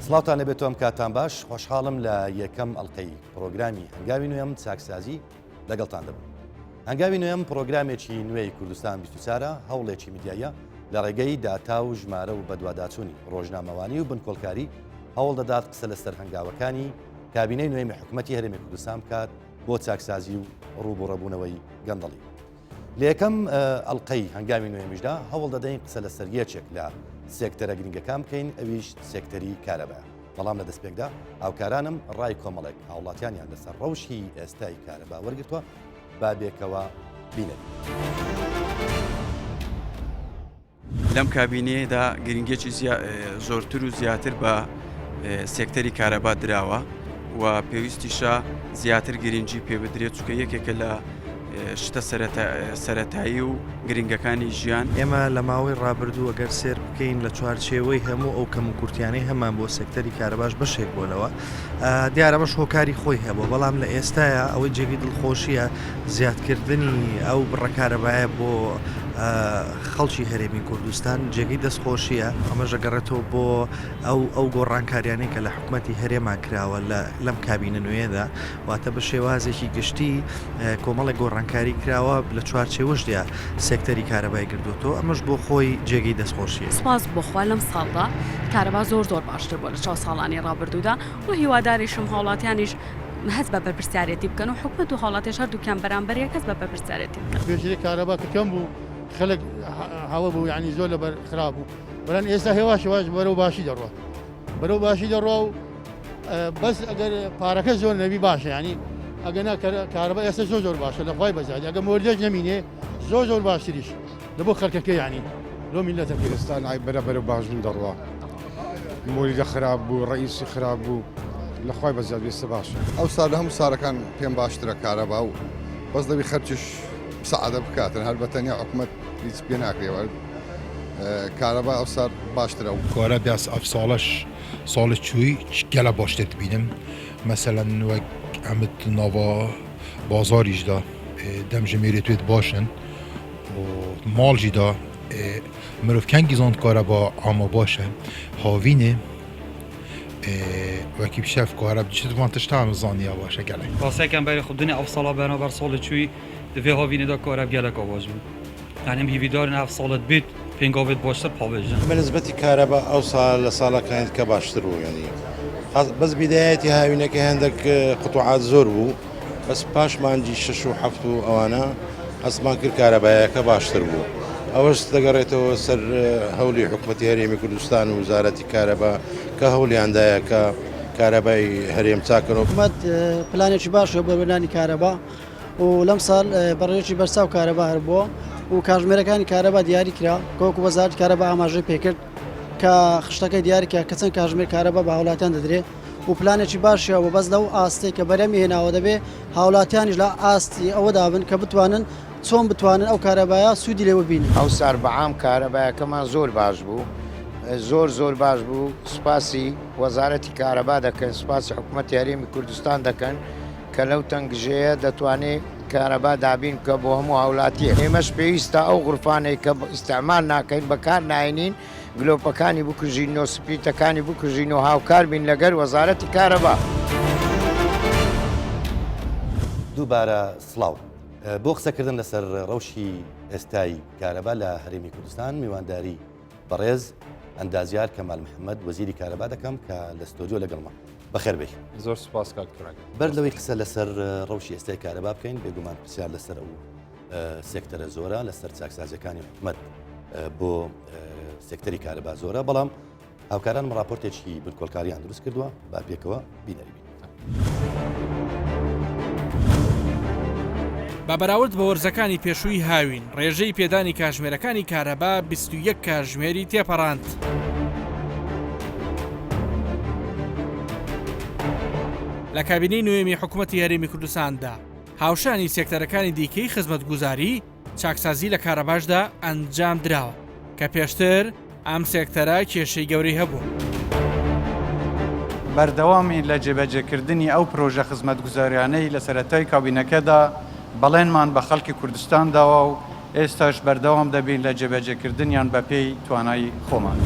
سڵاوتان لەبێت تۆم کاتان باش خۆشحاڵم لە یەکەم ئەڵلقەی پرۆگرامی هەنگاوی نوێم چاکسازی لەگەڵتان دەبم. هەنگاوی نوێم پرۆگرامێکی نوێی کوردستان 24 هەوڵێکی میدیاییە لە ڕێگەی داتا و ژمارە و بەدواداچوونی ڕۆژنامەوانی و بنکۆڵکاری هەوڵ دەدات قسە لەسەر هەنگاوەکانی کابینەی نوێمی حکوومەتی هەرێمی کوردستان بکات بۆ چاکسازی و ڕووبڕەبوونەوەی گەندەڵی. لە یەکەم ئەڵلقەی هەنگاوی نوێمیشدا هەوڵ دەدەین قسە لەسەر یەکێک لە سێکتەرە گرنگەکان بکەین ئەویش سێکتەری کارەبایە. بەڵام لە دەستپێکدا هاوکارانم ڕای کۆمەڵێک هاوڵاتیانیان لەسەر ڕەوشی ئێستای کارەبا وەرگرتووە با بێکەوە بینەری. لەم کابینەیەدا گرنگیەکی زۆرتر و زیاتر بە سێکتەری کارەبا دراوە و پێویستیشە زیاتر گرنگی پێ بدرێت چونکە یەکێکە لە شتە سەرەتایی و گرنگەکانی ژیان. ئێمە لە ماوەی ڕابردوو ئەگەر سێر بکەین لە چوارچێوەی هەموو ئەو کەموکورتیانەی هەمان بۆ سێکتەری کارەباش بەشێک بۆ لەوە دیارە ئەمەش هۆکاری خۆی هەبوو بەڵام لە ئێستایا ئەوەی جێگەی دڵخۆشیە زیادکردنی ئەو بڕە کارەبایە بۆ خەڵکی هەرێمی کوردستان جێگەی دەستخۆشیە ئەمەش ئەگەڕێتەوە بۆ ئەو ئەو گۆڕانکاریانەی کە لە حکومەتی هەرێما کراوە لە لەم کابینە نوێیەدا واتە بە شێوازێکی گشتی کۆمەڵێک گۆڕانکاری کراوە لە چوارچێوەشدا سێکتەری کارەبای گردووەتەوە، ئەمەش بۆ خۆی جێگەی دەستخۆشییە. سوپاس بۆ خوا لەم ساڵدا کارەبا زۆر زۆر باشتر بووە لە چاو ساڵانی ڕابردوودا و هیواداریشم هاوڵاتیانیش هەست بە بەرپرسیارێتی بکەن و حکومەت و هاوڵاتیش هەردووکیان بەرامبەر یەک هەست بە بەرپرسیارێتی بکەن. پێشتر کارەبا کە کەم بوو خەلک هاوە بوو یانی زۆر لەبەر خراپ بوو بەلام ئێستا هێواش هێواش بەرەو باشی دەڕوات بەرەو باشی دەڕوا و بەس ئەگەر پارەکە زۆر نەبی باشە ینی ئەگە نا کارەبا ئێستا زۆر زۆر باشە لە خخوای بەزادی ئەگە مۆردێک نەمینێ زۆر زۆر باشتریش لە بۆ خەڵکەکە ینی لۆ میلەتەکە ئێستا ئای بەرە بەرە باشبوون دەڕوا مۆریدە خراپ بوو ڕئیسی خراپ بوو لە خخوای بەزیاد ئێستا باشە ئەو سار لە هەموو سارەکان پێم باشترە کارەبا و بەس دەبی خەرچش سەعادە بکاتن هەر بە تەنیا حکومەت هیچ پێ ناکرێ کارەبا ئەو سار باشترە و کارە دەس ئەف ساڵەش ساڵ چووی گەلە باشتر دبینم مەسەلەن وەک ئەمت ناڤا بازاریشدا دەمژمێرێ توێت باشن و ماڵژیدا مرۆڤ کەنگی زاند کارەبا ئاما باشە هاوینێ وەکی بشەف کارەب چ van tiştan zaniya باشە گەلێ. ڕاستەکەم بەری خو دنیا ئەف ساڵا بەرامبەر ساڵی چووی دڤێ هاوینێدا کارەب گەلەک ئاواز بوو. یانی ئەم هیویدارن ئەف ساڵت بیت پێنگاوێت باشتر پاوێژن. بە نسبەتی کارەبا ئەو ساڵە لە ساڵەکانی دیکە باشتر بوو یانی بەس بیدایەتی هاوینەکە هێندێک قوتوعات زۆر بوو بەس پاش مانگی شەش و حەفت و ئەوانە هەستمان کرد کارەبایەکە باشتر بوو ئەوەش دەگەڕێتەوە سەر هەولی حکوومەتی هەرێمی کوردستان و وزارەتی کارەبا کە هەولیاندایە کە کارەبای هەرێم چاکەنەوە. حکومەت پلانێکی باشە بۆ بەرهەمهێنانی کارەبا و لەم ساڵ بەڕێژەیەکی بەرچاو کارەبا هەبووە و کاژمێرەکانی کارەبا دیاری کرا کە وەکو وەزارەتی کارەبا ئاماژەی پێکرد کە خشتەکەی دیاری کرا کە چەند کاژمێر کارەبا بە هاوڵاتیان دەدرێ و پلانێکی باشی هەبوو بەس لەو ئاستەی کە بەرهەمی هێناوە دەبێ هاوڵاتیانیش لە ئاستی ئەوەدا بن کە بتوانن چۆن بتوانن ئەو کارەبایە سوودی لێ ببینن. ئەوسار بەعام کارەبایەکەمان زۆر باش بوو زۆر زۆر باش بوو سوپاسی وەزارەتی کارەبا دەکەن سوپاسی حکوومەتی هەرێمی کوردستان دەکەن کە لەو تەنگژەیە دەتوانێ کارەبا دابین بکە بۆ هەموو هاولاتیەک ئێمەش پێویستە ئەو غورفانەی کە ئیستعمال ناکەین بەکار ناینین گلۆپەکانی بکوژینەوە سپلیتەکانی بکوژین و هاوکار بین لەگەر وەزارەتی کارەبا. دووبارە سڵاو. بۆ قسەکردن لەسەر ڕەوشی ئێستای کارەبا لە هەرێمی کوردستان میوانداری بەڕێز ئەندازیار کەمال محەممەد وەزیری کارەبا دەکەم کە لە ستۆدیۆ لەگەڵمە. بەخێر بێی. زۆر سوپاس کاک تورک. بەر لەوەی قسە لەسەر ڕەوشی ئێستای کارەبا بکەین بێگومان پرسیار لەسەر ئەو سێکتەرە زۆرە لەسەر چاکسازیەکانی حکومەت بۆ سێکتەری کارەبا زۆرە بەڵام هاوکارانم راپۆرتێکی بنکۆڵکاریان دروست کردووە با پێکەوە بینەری بین. بە بەراورد بە وەرزەکانی پێشووی هاوین، ڕێژەی پێدانی کاژمێرەکانی کارەبا 21 کاژمێری تێپەڕاند. لە کابینەی نوێمی حکوومەتی هەرێمی کوردستاندا، هاوشانی سێکتەرەکانی دیکەی خزمەتگوزاری، چاکسازی لە کارەباشدا ئەنجام دراوە کە پێشتر ئەم سێکتەرە کێشەی گەورەی هەبوو. بەردەوامین لە جێبەجێکردنی ئەو پرۆژە خزمەتگوزاریانەی لە سەرەتای کابینەکەدا بەڵێنمان بە خەڵکی کوردستان داوە و ئێستاش بەردەوام دەبین لە جێبەجێکردنیان بەپێی توانای خۆمان.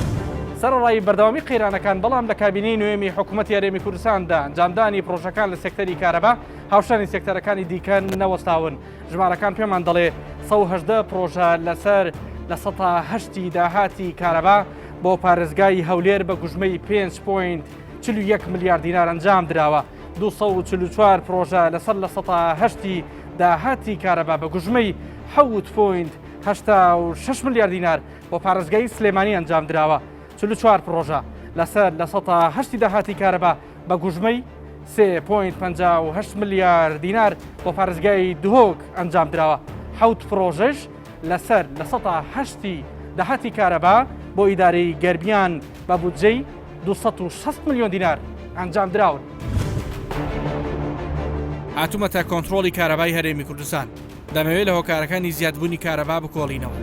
سەرەڕای بەردەوامی قەیرانەکان، بەڵام لە کابینەی نوێمی حکوومەتی هەرێمی کوردستاندا ئەنجامدانی پرۆژەکان لە سێکتەری کارەبا هاوشانی سێکتەرەکانی دیکە نەوەستاون. ژمارەکان پێمان دەڵێ 118 پرۆژە لەسەر 8% داهاتی کارەبا بۆ پارێزگای هەولێر بە گوژمەی 5.41 ملیار دینار ئەنجام دراوە. 244 پرۆژە لەسەر 8% داهاتی کارەبا بە گوژمەی 7.86 ملیار دینار بۆ پارێزگای سلێمانی ئەنجام دراوە. 44 پرۆژە لەسەر 8% داهاتی کارەبا بە گوژمەی 3.58 ملیار دینار بۆ پارێزگای دهۆک ئەنجام دراوە. حەوت پرۆژەش لەسەر 8% داهاتی کارەبا بۆ ئیدارەی گەرمیان بە بودجەی 260 ملیۆن دینار ئەنجام دراون. هاتوومەتە کۆنترۆڵی کارەبای هەرێمی کوردستان. دەمەوێت لە هۆکارەکانی زیادبوونی کارەبا بکۆڵینەوە.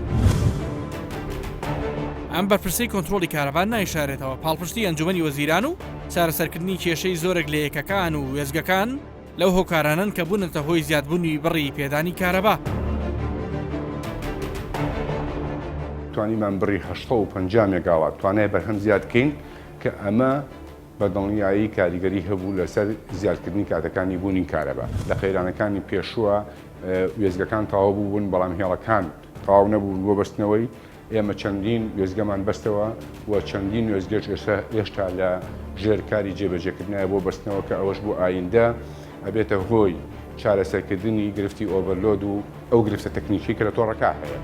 ئەم بەرپرسەی کۆنترۆڵی کارەبا نایشارێتەوە پاڵپشتی ئەنجومەنی وەزیران و چارەسەرکردنی کێشەی زۆرێک لە یەکەکان و وێستگەکان لەو هۆکارانەن کە بوونەتە هۆی زیادبوونی بڕی پێدانی کارەبا. توانیمان بڕی 850 مێگاوات توانای بەرهەم زیاد بکەین کە ئەمە بە دڵنیایی کاریگەری هەبوو لەسەر زیادکردنی کاتەکانی بوونی کارەبا. لە قەیرانەکانی پێشووە وێستگەکان تەواو بووبوون، بەڵام هێڵەکان تەواو نەبوون بۆ بەستنەوەی. ئێمە چەندین وێستگەمان بەستەوە و چەندین وێستگەش ئێستا هێشتا لە ژێر کاری جێبەجێکردنایە بۆ بەستنەوە کە ئەوەش بۆ ئایندە ئەبێتە هۆی چارەسەرکردنی گرفتی overload و ئەو گرفتە تەکنیکیەی کە لە تۆڕەکە هەیە.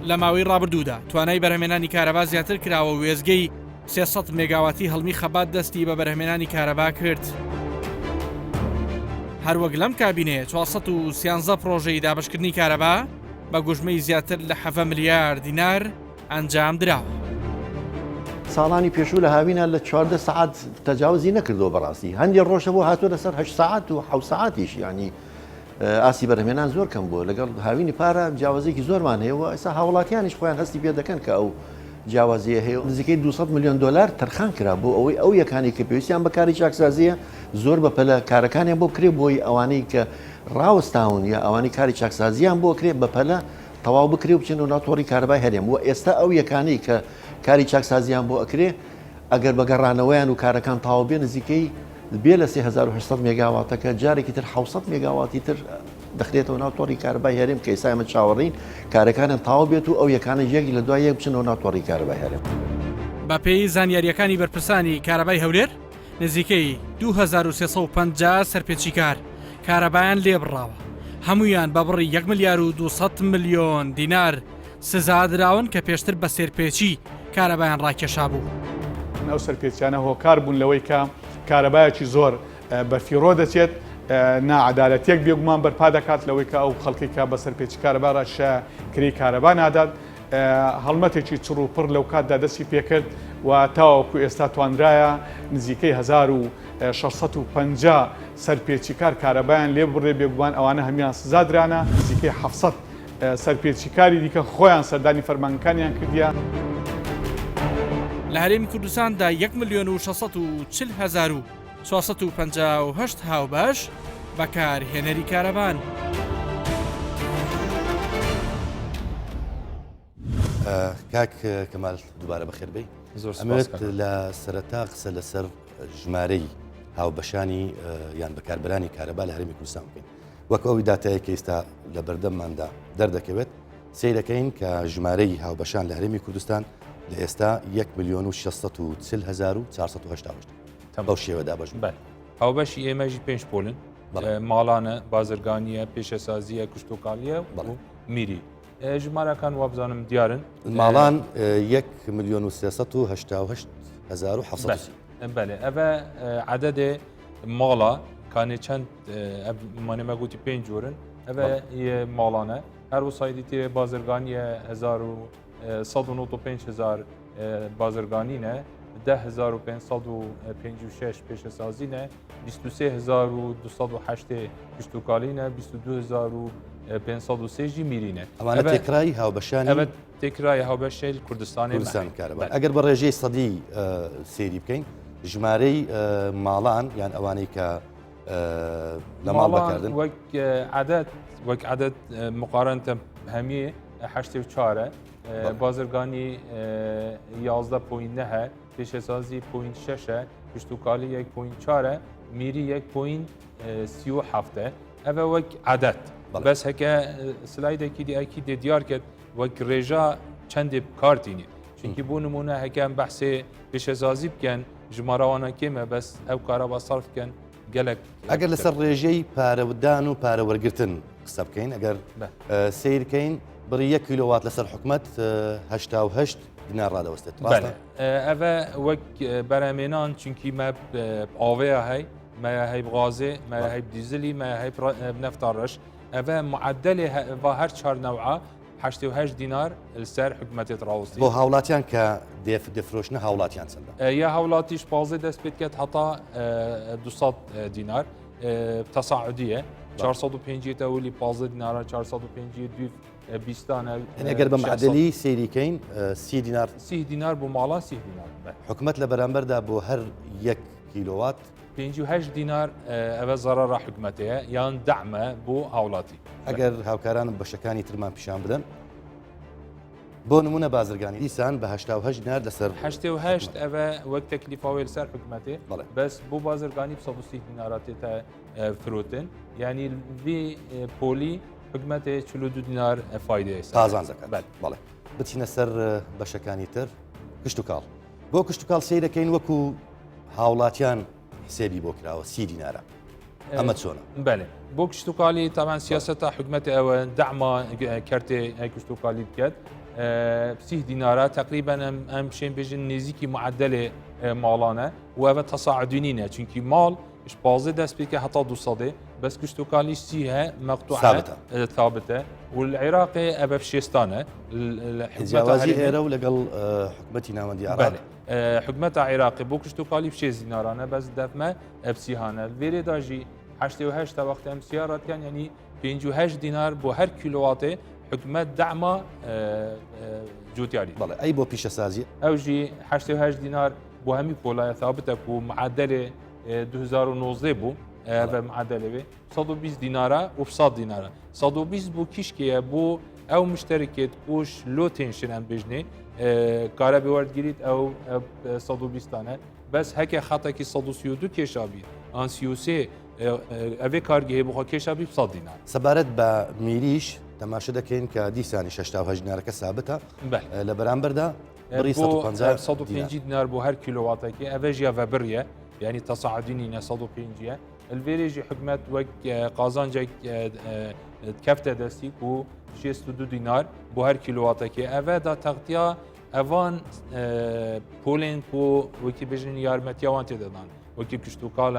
لە ماوەی ڕابردوودا توانای بەرهەمێنانی کارەبا زیاتر کراوە و وێستگەی 300 مێگاواتی هەڵمی خەبات دەستی بە بەرهەمێنانی کارەبا کرد. هەروەک لەم کابینەیە 413 پرۆژەی دابشکردنی کارەبا بە گوژمەی زیاتر لە 7 ملیار دینار ئەنجام دراوە. ساڵانی پێشوو لە هاوینە لە 14 سەعات تەجاوزی نەکردەوە بەڕاستی هەندێ ڕۆژە بۆ هاتووە لەسەر 8 سەعات و 7 سەعاتیش ینی ئاستی بەرهەمێنان زۆر کەم بووە لەگەڵ هاوینی پارە جیاوازێکی زۆرمان هەیە و ئێستا هاوڵاتیانیش خۆیان هەستی پێ دەکەن کە ئەو جیاوازیە هەیە نزیکەی 200 میلیۆن دلار تەرخان کرا بۆ ئەوەی ئەو یەکانی کە پێویستیان بە کاری چاکسازیە زۆر بە پەلە کارەکانیان بۆ بکرێ بۆی ئەوانەی کە ڕاوەستاون یا ئەوانەی کاری چاکسازیان بۆ کرێ بە پەلە تەواو بکرێ و بچنەوە ناو تۆڕی کارەبای هەرێم و ئێستا ئەو یەکانەی کە کاری چاکسازیان بۆ ئەکرێ ئەگەر بە گەڕانەوەیان و کارەکان تەواو بێ نزیکەی بێ لە 3800 مێگاواتەکە جارێکی تر 700 مێگاواتی تر دەخرێتەوە ناو تۆڕی کارەبای هەرێم کە ئێستا ئێمە چاوەڕێین کارەکانیان تەواو بێت و ئەو یەکانە یەک لە دوای یەک بچنەوە ناو تۆڕی کارەبای هەرێم. بەپێی زانیارییەکانی بەرپرسانی کارەبای هەولێر، نزیکەی 2350 سەرپێچیکار کارەبایان لێبڕاوە، هەموویان بە بڕی 1 ملیار و 200 ملیۆن دینار سزا دراون کە پێشتر بە سێرپێچی کارەبایان ڕاکێشابوو. ئەو سەرپێچیانە هۆکار بوون لەوەی کە کارەبایەکی زۆر بەفیڕۆ دەچێت، ناعەدالەتیەک بێگومان بەرپا دەکات لەوەی کە ئەو خەڵکەی کە بە سەرپێچی کارەبا ڕاکیشایە کرێی کارەبا نادات. هەڵمەتێکی چڕ و پڕ لەو کاتدا دەستی پێکرد و تاوەکو ئێستا توانرایە نزیکەی 1650 سەرپێچیکار کارەبایان لێ ببڕێ، بێگومان ئەوانە هەموویان سزا درانە، نزیکەی 700 سەرپێچیکاری دیکە خۆیان سەردانی فەرمانگەکانیان کردیە. لە هەرێمی کوردستاندا یەک ملیۆن و 640 هەزار و 458 هاوبەش بەکارهێنەری کارەبان. کاک کەمال دووبارە بەخێر بێی ئەمەوێت لە سەرەتا قسە لەسەر ژمارەی هاوبەشانی یان بەکاربەرانی کارەبا لە هەرێمی کوردستان بکەین وەک ئەوی داتایە کە ئێستا لە بەردەمماندا دەردەکەوێت سەیرەکەین کە ژمارەی هاوبەشان لە هەرێمی کوردستان لە ئێستا 1 میلیۆن و 640 هزار و 488 بەو شێوە دابەش بوو. هاوبەشی ئێمەژی پێنج پۆلن ماڵانە بازرگانیە پیشەسازیە کشتتوکالیە و میری ژمارەکان وابزانم دیارن ماڵان 1 میلیۆن و 388 هزار و 700 بەێ ئەvە عدەدێ ماڵە کانێ چەند مانێمە گوتی پێنج جۆرن ئەvە ماڵانە هەر وسایدی تێ بازرگانیە 1995 هزار بازرگانینە 10556 پێشەسازینە 23208 کشتتوکالینە 22503 ژی میرینە ئەوانە تێکرای هاوبەشانی ئەمە تێکرای هاوبەشەیل کوردستانی کوردستان کارەبا ئەگەر بە ڕێژەی سەدی سەیری بکەین ژمارەی ماڵان یان ئەوانەی کە لە ماڵ بەکاردن وەک عادەت وەک عادەت مقارنتە هەمیە هەشتێ و چوارە. بازرگانی 11 point نهە، پیشەسازی point شەشە، کشتوکاڵی یەک point چارە، میری یەک point 37ە. ئەڤە وەک عەدەد. بەس هەکە سلایدێکی دی ئەکی دێ دیار کرد وەک ڕێژە چەندێ بکارتینی. چونکی بۆ نمونە هەکە ئەم بەحسێ پیشەسازی بکەن ژمارەوانە کێمە بەس ئەو کارەبا سەرف بکەن گەلەک ئەگەر لەسەر ڕێژەی پارەدان و پارە وەرگتن قسە بکەین ئەگەر سیرکەین بڕی یەک کیلۆوات لەسەر حکومت 88 دینار ڕادەوەستێت ڕاستە؟ ئەvە وەک بەرەمێنان چونکی مە ئاوەیە هەی مە هەی غازێ مە هەی دیزلی مە هەی نەفتا ڕەش ئەvە معدلێ هەر چار نەوعە 88 دینار لەسەر حکومەتێت ڕاوەستی بۆ هاوڵاتیان کە دێف دەفرۆشنە هاوڵاتیان چەندە؟ یا هاوڵاتیش پازدە دەست پێ بکات هەتا 200 دینار تەساعدیە 450 تەولی 15 دینارە 450 دوی بیستانە ئەگەر بە معدلی سەیریکەین سی دینار سی دینار بۆ ماڵان سی دینار حکومت لە بەرامبەردا بۆ هەر یەک کیلۆوات 58 دینار ئەوە زەرەرە حکومەتەیە یان دەعمە بۆ هاوڵاتی. ئەگەر هاوکارانم بەشەکانی ترمان پیشان بدەن بۆ نمونە بازرگانی دیسان بە 88 دینار لەسەر 88 ئەوە وەک تەکلیفاوێ لەسەر حکومەتێ بەس بۆ بازرگانی 130 دینارات تێتە فرۆتن یعنی وی پۆلی حکومەتێ 42 دینار فایدەیە قازانج دەکات بەڵێ بچینە سەر بەشەکانی تر کشتوکاڵ بۆ کشتوکاڵ سەیرەکەین وەکو هاوڵاتیان حسێبی بۆ کراوە سی دینارە ئەمە چۆنە؟ بەێ بۆ کشتتوکالی تاوان سیاسەتە حکومەتی ئەوە دەعما کەرتێ کشتتوکالی بکات سی دینارە تقریبا ئەم شێن بێژن نزیکی معدلێ ماڵانە و ئەوە تەساعدینینە چونکی ماڵ پازدە دەست پێکە هەتا دو سەدێ بەس کشتتوکالی سی هە مەقتوعە ثابتە و العراقی ئەبە شێستانە جیاوازی ئێرە و لەگەڵ حکومەتی ناوەندی عراق حکومەتە عێراقی بۆ کشتتوکالی شێست دینارانە بەس دەفمە ئەپسیهانە لێرێدا ژی 88 تا وەختی ئەم سیا ڕەتکان ینی 58 دینار بۆ هەر کیلۆواتێ حکومەت دەعما جوتیاری بەڵێ ئەی بۆ پیشەسازی ئەو ژی 88 دینار بۆ هەمی پۆلایە ثابتە و معدلێ 2019 بوو بە معدلێ بێ 120 دینارە و 100 دینارە 120 بۆ کیشکەیە بۆ ئەو مشتەرکێت کوش لۆ تێنشن ئەم بژنێ کارە بێوەردگیریت ئەو 120 بەس هەکە خەتەکی 132 کێشابی ئان 33 ئەvê کارگەهێ بخۆ کێشابی 100 دینار. سەبارەت بە میریش تەماشە دەکەین کە دیسانی 68 دینارەکە سابتە لە بەرامبەردا بڕی 150 دینار بۆ هەر کیلۆواتێکی ئەvê ژیا ڤە بڕیە یعنی تەساعدی نینە 105 الڤێرێژی حکومەت وەک قازانجێک کەفتە دەستی و 62 دینار بۆ هەر کیلۆواتێکی ئەvە دا تەغتیا ئەڤان پۆلێن کو وەکی بژن یارمەتیاوان تێدەدان وەکی کشتوکاڵ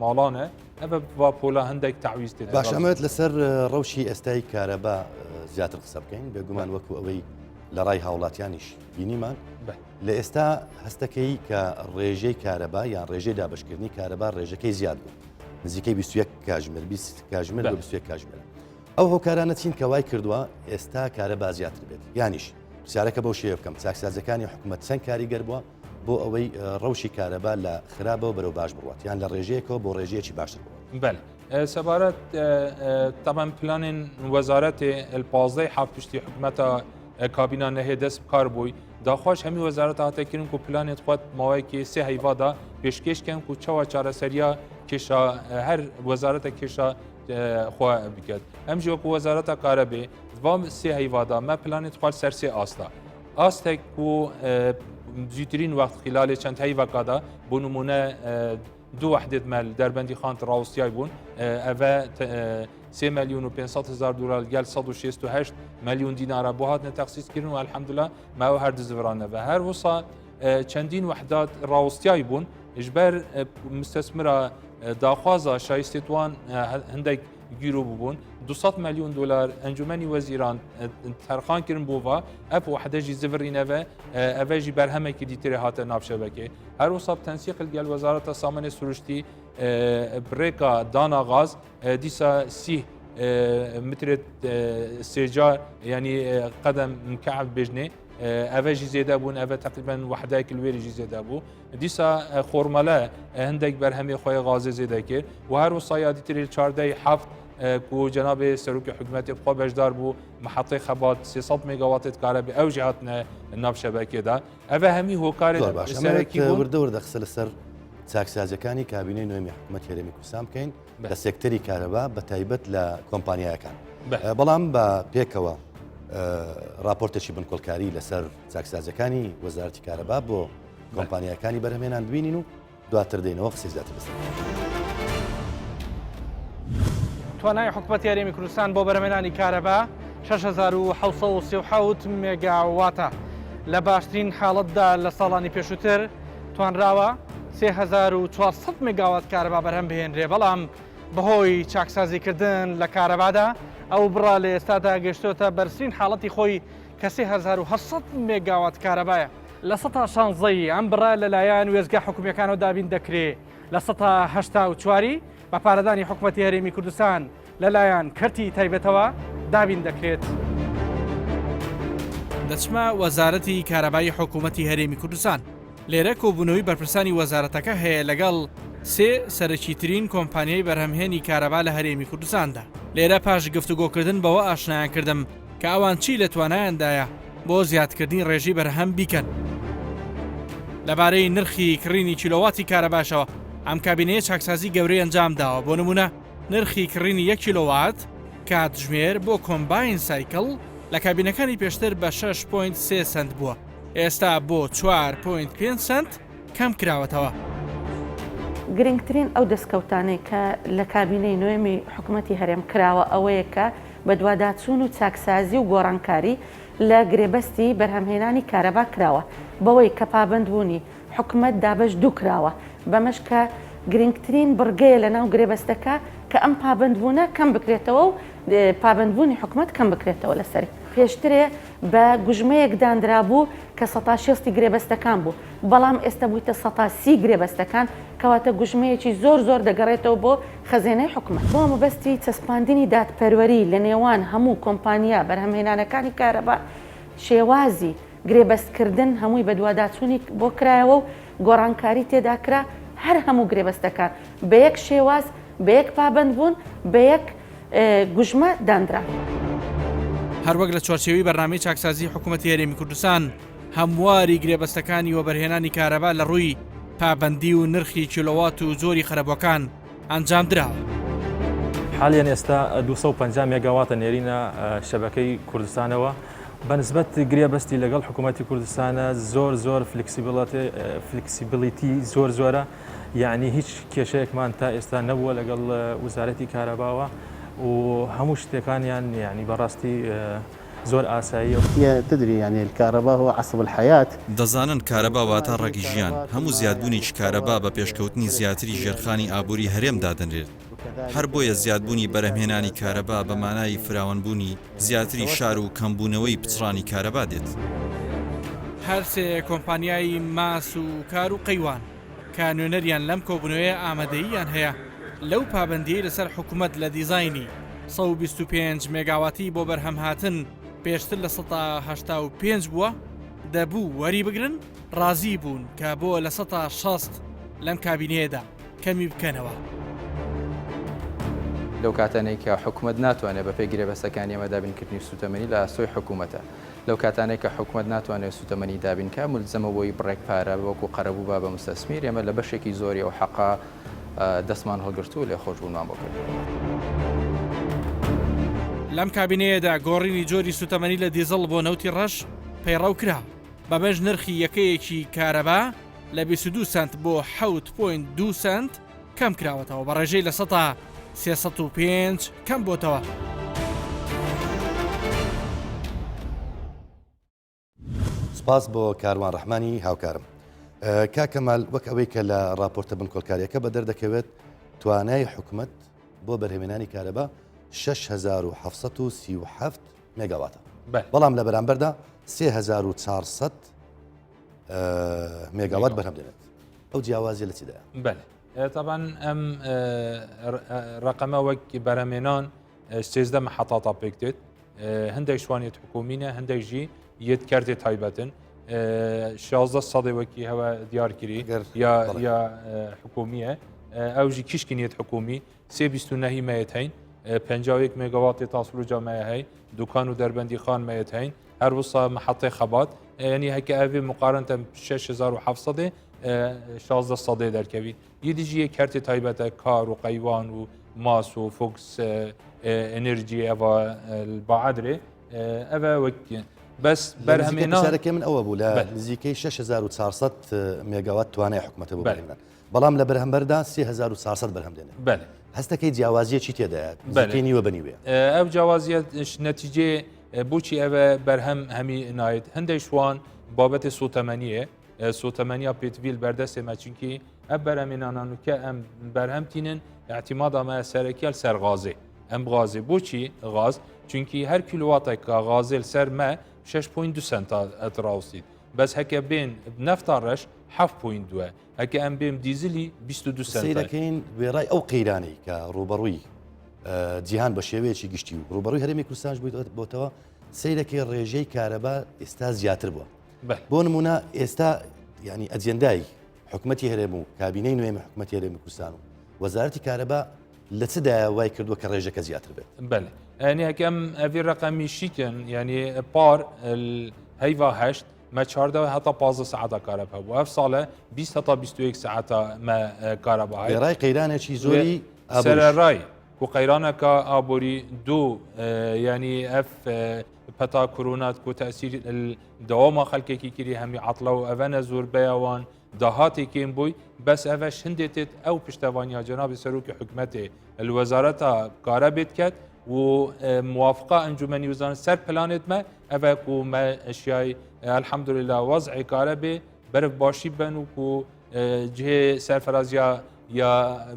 ماڵانە ئەvە وا پۆلا هەندێک تەعویز تێدا باش ئەمەوێت لەسەر ڕەوشی ئێستای کارەبا زیاتر قسە بکەین بێگومان وەکو ئەوەی لە ڕای هاوڵاتیانیش بینیمان لە ئێستا هەستەکەی کە ڕێژەی کارەبا یان ڕێژەی دابشکردنی کارەبا ڕێژەکەی زیاد بوو نزیکەی 21 کاژمێر 20 کاژمێر بە 21 کاژمێر ئەو هۆکارانە چین کە وای کردووە ئێستا کارەبا زیاتر بێت یانیش پرسیارەکە بەو شێوەیە بکەم، چاکسازیەکانی حکومەت چەند کاریگەر بووە بۆ ئەوەی ڕەوشی کارەبا لە خراپەوە بەرەو باش بڕوات یان لە ڕێژەیەکەوە بۆ ڕێژەیەکی باشتر بڕوات؟ بەلێ سەبارەت تەبەن پلانên وەزارەتێ پازدەی حەفت پشتی حکومەتە کابینا نەهێ دەست بکار بووی داخواش هەمی وەزارەت هاتە کردن کو پلانێت خوت ماوەیەکی سێ هەیڤادا پێشکێش کەن کو چاوا چارەسەریا کێشا هەر وەزارەتە کێشا خوا بکات ئەم ژی وەکو وەزارەتە کارەبێ ڤام سێ هەیڤادا مە پلانێت خوارد سەر سێ ئاستا ئاستێک و زیوترین وەخت خلالێ چەند هەیڤەکادا بۆ نمونە دوو وحدێت مەل دەربەندی خانت ڕاوستیای بوون ئەvە 3 میلیۆن و 500 هزار دلار گەل 168 میلیۆن دینارە بۆ هاتنە تەخسیس کردن و الحمدلله ماوە هەر دزڤرانەوە هەر وسا چەندین وحدات ڕاوستیای بوون ژبەر مستەسمرا داخوازا شایستێتوان هەندێک گیرو ببوون 200 میلیۆن دلار ئەنجومەنی وەزیران تەرخان کردن بۆ ڤا ئەف وحدەژی زڤرینەوە ئەڤەژی بەرهەمێکی دیترێ هاتە ناو شەبەکێ هەروسا تەنسیق گەل وەزارەتە سامانێ سروشتی برێکا دانا غاز دیسا سی مترێت سێجار ینی قەدەم مکعب بێژنێ ئەڤە ژی زێدە بوون ئەڤە تقریبا وحدایک الوێری ژی زێدە بوو دیسا خۆرمەلە هەندێک بەرهەمی خۆی غازێ زێدە کرد و هەروسا یادی تری چاردەی حەفت. ku cenabê serokê hikûmetê bi xwe beşdar bû mihetê xebat 300 megawattê dikare bi ew jî hatine nav şebekê de. Ev e hemî hokarê زۆر باش serekî ئەمەوێت bûn. وردە وردە قسە لەسەر چاکسازیەکانی کابینەی نوێمی حکوومەتی هەرێمی کوردستان بکەین لە سێکتەری کارەبا بە تایبەت لە کۆمپانیایەکان بەڵام بە پێکەوە راپۆرتێکی بنکۆڵکاری لەسەر چاکسازیەکانی وەزارەتی کارەبا بۆ کۆمپانیاکانی بەرهەمێنان ببینین و دواتر دێنەوە قسەی زیاتر لەسەر. توانای حکومەتی هەرێمی کوردستان بۆ بەرهەمهێنانی کارەبا 6737 مێگاواتە. لە باشترین حاڵەتدا لە ساڵانی پێشووتر توانراوە 3400 مێگاوات کارەبا بەرهەم بهێنرێ، بەڵام بەهۆی چاکسازیکردن لە کارەبادا ئەو بڕە لە ئێستادا گەشتۆتە بەرزترین حاڵەتی خۆی کە 3800 مێگاوات کارەبایە. 16% ی ئەم بڕە لەلایەن وێستگە حکومییەکانەوە دابین دەکرێ، 84% ی بە پارەدانی حکومەتی هەرێمی کوردستان لەلایەن کەرتی تایبەتەوە دابین دەکرێت. دەچمە وەزارەتی کارەبای حکومەتی هەرێمی کوردستان. لێرە کۆبوونەوەی بەرپرسانی وەزارەتەکە هەیە لەگەڵ سێ سەرەکیترین کۆمپانیای بەرهەمهێنی کارەبا لە هەرێمی کوردستاندا. لێرە پاش گفتوگۆکردن بەوە ئاشنایان کردم کە ئەوان چی لە توانایاندایە بۆ زیادکردنی ڕێژەی بەرهەم بیکەن. لەبارەی نرخی کڕینی کیلۆواتی کارەباشەوە ئەم کابینەیە چاکسازی گەورەی ئەنجامداوە، بۆ نموونە نرخی کڕینی یەک کیلۆوات کاتژمێر بۆ combined cycle لە کابینەکانی پێشتر بە 6.3 سەنت بووە، ئێستا بۆ 4.5 سەنت کەم کراوەتەوە. گرنگترین ئەو دەستکەوتانەی کە لە کابینەی نۆیەمی حکومەتی هەرێم کراوە ئەوەیە کە بەدواداچوون و چاکسازی و گۆڕانکاری لە گرێبەستی بەرهەمهێنانی کارەبا کراوە بەوەی کە پابەندبوونی حکومەت دابەش دوو کراوە بەمەش کە گرنگترین بڕگەیە لەناو گرێبەستەکە کە ئەم پابەندبوونە کەم بکرێتەوە و پابەندبوونی حکومەت کەم بکرێتەوە لەسەری. پێشترێ بە گوژمەیەک دانرابوو کە سەتا شێستی گرێبەستەکان بوو، بەڵام ئێستا بوویتە سەتا سی گرێبەستەکان، کەواتە گوژمەیەکی زۆر زۆر دەگەڕێتەوە بۆ خەزێنەی حکومەت. بۆ مەبەستی چەسپاندنی دادپەروەری لە نێوان هەموو کۆمپانیا بەرهەمهێنانەکانی کارەبا، شێوازی گرێبەستکردن هەمووی بەدواداچوونی بۆ کرایەوە و گۆڕانکاری تێدا کرا، هەر هەموو گرێبەستەکان بە یەک شێواز، بە یەک پابەندبوون، بە یەک گوژمە دانرا. هەروەک لە چوارچێوەی بەرنامەی چاکسازیی حکوومەتی هەرێمی کوردستان، هەمواری گرێبەستەکانی وەبەرهێنانی کارەبا لە ڕووی پابەندی و نرخی کیلۆوات و جۆری قەرەبووەکان ئەنجامدراوە. حالیەن ئێستا 250 مێگاواتە نێرینە شەبەکەی کوردستانەوە بە نسبەت گرێبەستی لەگەڵ حکوومەتی کوردستانە زۆر زۆر flexibility زۆر زۆرە یعنی هیچ کێشەیەکمان تا ئێستا نەبووە لەگەڵ وزارەتی کارەباوە و هەموو شتەکانیان یعنی بەڕاستی زۆر ئاساییە. تدري يعني الكهرباء هو عصب الحياة. دەزانن کارەبا واتە ڕەگی ژیان، هەموو زیادبوونێکی کارەبا بە پێشکەوتنی زیاتری ژێرخانی ئابووری هەرێم دادەنرێت، هەر بۆیە زیادبوونی بەرهەمهێنانی کارەبا بە مانای فراوانبوونی زیاتری شار و کەمبوونەوەی پچڕانی کارەبا دێت. هەرسێ کۆمپانیای ماس و کار و قەیوان کە نوێنەریان لەم کۆبوونەوەیە ئامادەییان هەیە لەو پابەندییەی لەسەر حکومەت لە دیزاینی 125 مێگاواتی بۆ بەرهەمهاتن پێشتر 85% بووە دەبوو وەری بگرن ڕازی بوون کە بۆ 60% لەم کابینەیەدا کەمی بکەنەوە. لەو کاتانەی کە حکومەت ناتوانێت بەپێی گرێبەستەکانی ئێمە دابینکردنی سووتەمەنی لە ئاستۆی حکومەتە. لەو کاتانەی کە حکومەت ناتوانێت سووتەمەنی دابین کا، مولزەمە بۆی بڕێک پارە وەکو قەرەبوو با بە موستەسمیر، ئێمە لە بەشێکی زۆری ئەو حەقە دەستمان هەڵگرت و لێخۆشبوونمان بۆ کرد. لەم کابینەیەدا گۆڕینی جۆری سووتەمەنی لە دیزڵ بۆ نەوتی ڕەش پەیڕەو کرا، بەمەش نرخی یەکەیەکی کارەبا لە 22 سەنت بۆ 7.2 سەنت کەم کراوەتەوە بە ڕێژەی 305% کەم بۆتەوە. سپاس بۆ کاروان ڕەحمانی هاوکارم. کاک کەمال وەک ئەوەی کە لە ڕاپۆرتە بنکۆڵکاریەکە بەدەر دەکەوێت توانای حکومەت بۆ بەرهەمێنانی کارەبا 6737 مێگاواتە بەڵام لە بەرامبەردا 3400 مێگاوات بەرهەم دێنێت ئەو جیاوازی لە چیدایە؟ بەلێ تەبعەن ئەم ڕقەمە وەک بەرهەمێنان سێزدە محەتاتا پێک دێت هەندێک شوانیت حکومینە هەندێک ژی یەت کەرتێ تایبەتن 16 سەدێ وەکی هەوە دیارکری یا یا حکومیە ئەو ژی کیشکی نیەت حکومی سێ 29 مەیەت هەین. 51 مێگاواتێ تاسلوجا مەیە هەی دوکان و دەربەندی خان مەیەت هەین هەر وسا محەتێ خەبات یعنی هەکە ئەvê مقارنتە 6700 16 سەدێ دەرکەوی یە دیژی یە کەرتێ تایبەتە کار و قەیوان و ماس و فۆکس ئەنرجی ئەڤ باعدرێ ئەvە وەک بەس بەرهەمێنان پرسیارەکەی من ئەوە بوو لە نزیکەی 6400 مێگاوات توانای حکومەتە بۆ بەرهەمێنان بەڵام لە بەرهەمبەردا 3400 بەرهەم دێنێت بەلێ هەستەکەی جیاوازیەکی تێدایە نزیکەی نیوە بە نیوەیە. ئەو جیاوازیە نەتیجەی بۆچی ئەوە بەرهەم هەمی نایێت هەندێک شوان بابەتی سوتەمەنیە سوتەمەنیا پێتڤیل بەردەستێ مە چونکی ئەم بەرهەمێنانانوکە ئەم بەرهەم تینن اعتیمادا مە سەرەکیال سەر غازێ ئەم غازێ بۆچی غاز چونکی هەر کیلواتێک غازێل سەر مە 6.2 سنتا ئەتراوسیت بەس هەکە بێن نەفتا ڕەش 7.2 هەکە ئەم بێم دیزلی 22 سنت سەیرەکەین وێڕای ئەو قەیرانەی کە ڕووبەڕووی جیهان بە شێوەیەکی گشتی و ڕووبەڕووی هەرێمی کوردستانش بۆتەوە سەیرەکەی ڕێژەی کارەبا ئێستا زیاتر بووە بۆ نمونە ئێستا ینی ئەجێندای حکوومەتی هەرێم و کابینەی نوێمی حکوومەتی هەرێمی کوردستان و وەزارەتی کارەبا لە چدایە وای کردووە کە ڕێژەکە زیاتر بێت بەێ ئەنی هەکەم ئەوی ڕقەمی شیکن یعنی پار هەیوا هەشت مە 14 هەتا 15 ساعتە کارەب هەبوو ئەف ساڵە 20 هەتا 21 ساعتە مە کارەبا هەیە ڕای قەیرانێکی زۆری سەرەڕای و قەیرانەکە ئابووری دوو ینی ئەف پەتا کۆرۆنات کو تەسیر دەواما خەلکێکی کری هەمی عەتڵە و ئەڤەنە زۆربەیەوان داهاتێ کێم بووی بەس ئەڤەش هندێ تێت ئەو پشتەوانیا جەنابی سەرۆکی حکومەتێ الوەزارەتا کارە بێت کەت و موافقە ئەنجومەنی وزان سەر پلانێت مە ئەڤە کو مە ئەشیای الحمدلله وەزعی کارە بێ بەرف باشی بن و کو جهێ سەرفرازیا یا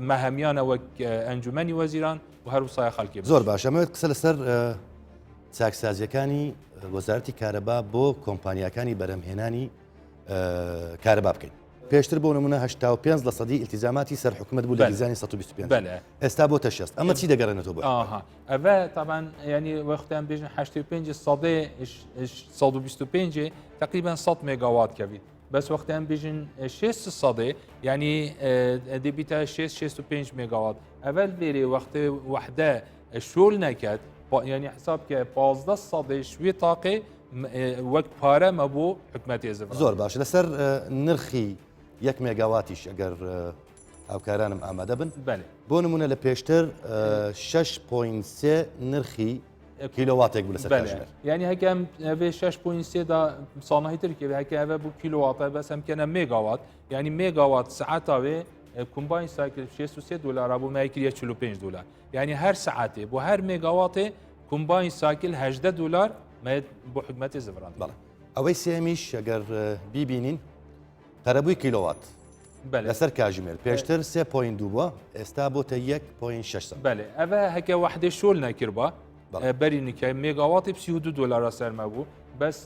مەهەمیانە وەک ئەنجومەنی وەزیران و هەروسایە خەڵکی زۆر باشە ئەمەوێت قسە لەسەر چاکسازیەکانی وەزارەتی کارەبا بۆ کۆمپانیاکانی بەرهەمهێنانی کارەبا بکەین. پێشتر بۆ نمونە 85 لە سەدی ئیلتیزاماتی سەر حکومەت بوو لە دیزانی 125 ئێستا بۆتە 60 ئەمە چی دەگەڕێنێتەوە بۆ ئەvە طبعا ینی وەختیان بێژن 85 سەدێ 125 تقریبا 100 مێگاوات کەویت بەس وەختیان بێژن 6 سەدێ ینی دەبیتە 6 65 مێگاوات ئەڤ لێرێ وەختێ وحدە شۆل نەکات یعنی حساب کە 15 سەدێ شوێ تاقێ وەک پارە مەبوو حکومەتی زڤ زۆر باش لەسەر نرخی یەک مێگاواتیش ئەگەر هاوکارانم ئامادە بن بەێ بۆ نمونە لە پێشتر 6.3 نرخی کیلۆواتێک بوو لەسەر کاتژمێر یعنی هەکەم ئەvê 6.3 دا ساڵنەی تر کێ هەکە ئەvە بوو کیلۆواتە بەس ئەم کەنە مێگاوات یعنی مێگاوات سعاتاوێ کۆمباین سایکل 63 دلار بوو مای کریە 45 دلار یعنی هەر سعاتێ بۆ هەر مێگاواتێ کۆمباین سایکل 18 دلار مێت بۆ حکومەتی زڤران بەڵێ ئەوەی سێمیش ئەگەر بیبینین قەرەبووی کیلۆوات لەسەر کاژمێر پێشتر 3.2 بووە ئێستا بۆتە 1.6 بەێ ئەvە هەکە وەحدێ شۆل نەکردبا بەری نکای مێگاواتی 32 دلارە سەرمە بوو بەس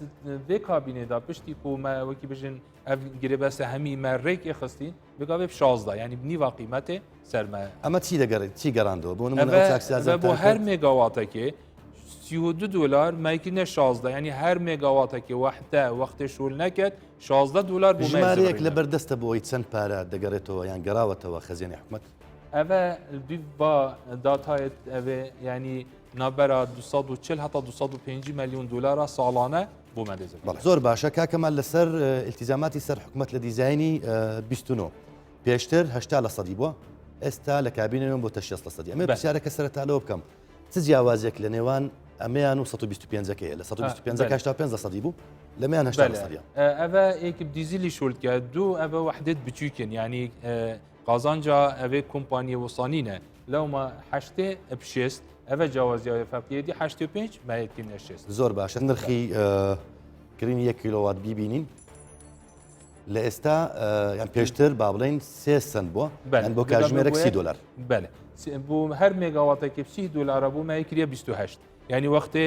vê کابینێدا پشتی کو مە وەکی بژن ئەv گرێبەستە هەمی مە ڕێک خستین بگاوێ 16 ینی نیوا قیمەتێ سەرمە ئەمە چی دەگەڕێت چی گەڕاندەوە بۆ نمونە بۆ هەر مێگاواتەکێ 32 دلار مایکردە 16 ینی هەر مێگاواتەکێ وەحدە وەختێ شول نەکرد 16 دلار بۆ ژمارەیەک لە بەردەستە بۆی چەند پارە دەگەڕێتەوە یان گەڕاوەتەوە خەزێنەی حکومەت ئەvە با داتایەت ئەvê ینی نابەرە 240 هەتا 250 میلیۆن دلارە ساڵانە بۆ مەدێزە بەڵێ زۆر باشە کاکەمان لەسەر ئیلتیزاماتی سەر حکومەت لە دیزایانی 29 پێشتر 80 لە سەدی بووە ئێستا لە کابینەوە بۆتە 60 لە سەدی ئەمە پرسیارەکە سەرەتا لەوە بکەم چ جیاوازێک لە نێوان ئەمەیان و 125 ەکەیە لە 125 85 لە سەدی بوو لەمیان 80 لە سەدیە ئەvە یەک دیزیلی شولکە دوو ئەvە وحدت بچووکن ینی قازانجا ئەvê کۆمپانیە وسانینە لەوما هەشتێ بشێست ئەvە جیاوازیاوێ فەرقیەتی 85 مایەتکردە شێست زۆر باشە نرخی کڕینی یەک کیلۆوات بیبینین لە ئێستا یان پێشتر با بڵێین سێ سنت بووە یان بۆ کاژمێرێک 30 دلار بەێ بۆ هەر مێگاواتێکی 30 دلارە بوو مای کریە 28 یعنی وەختێ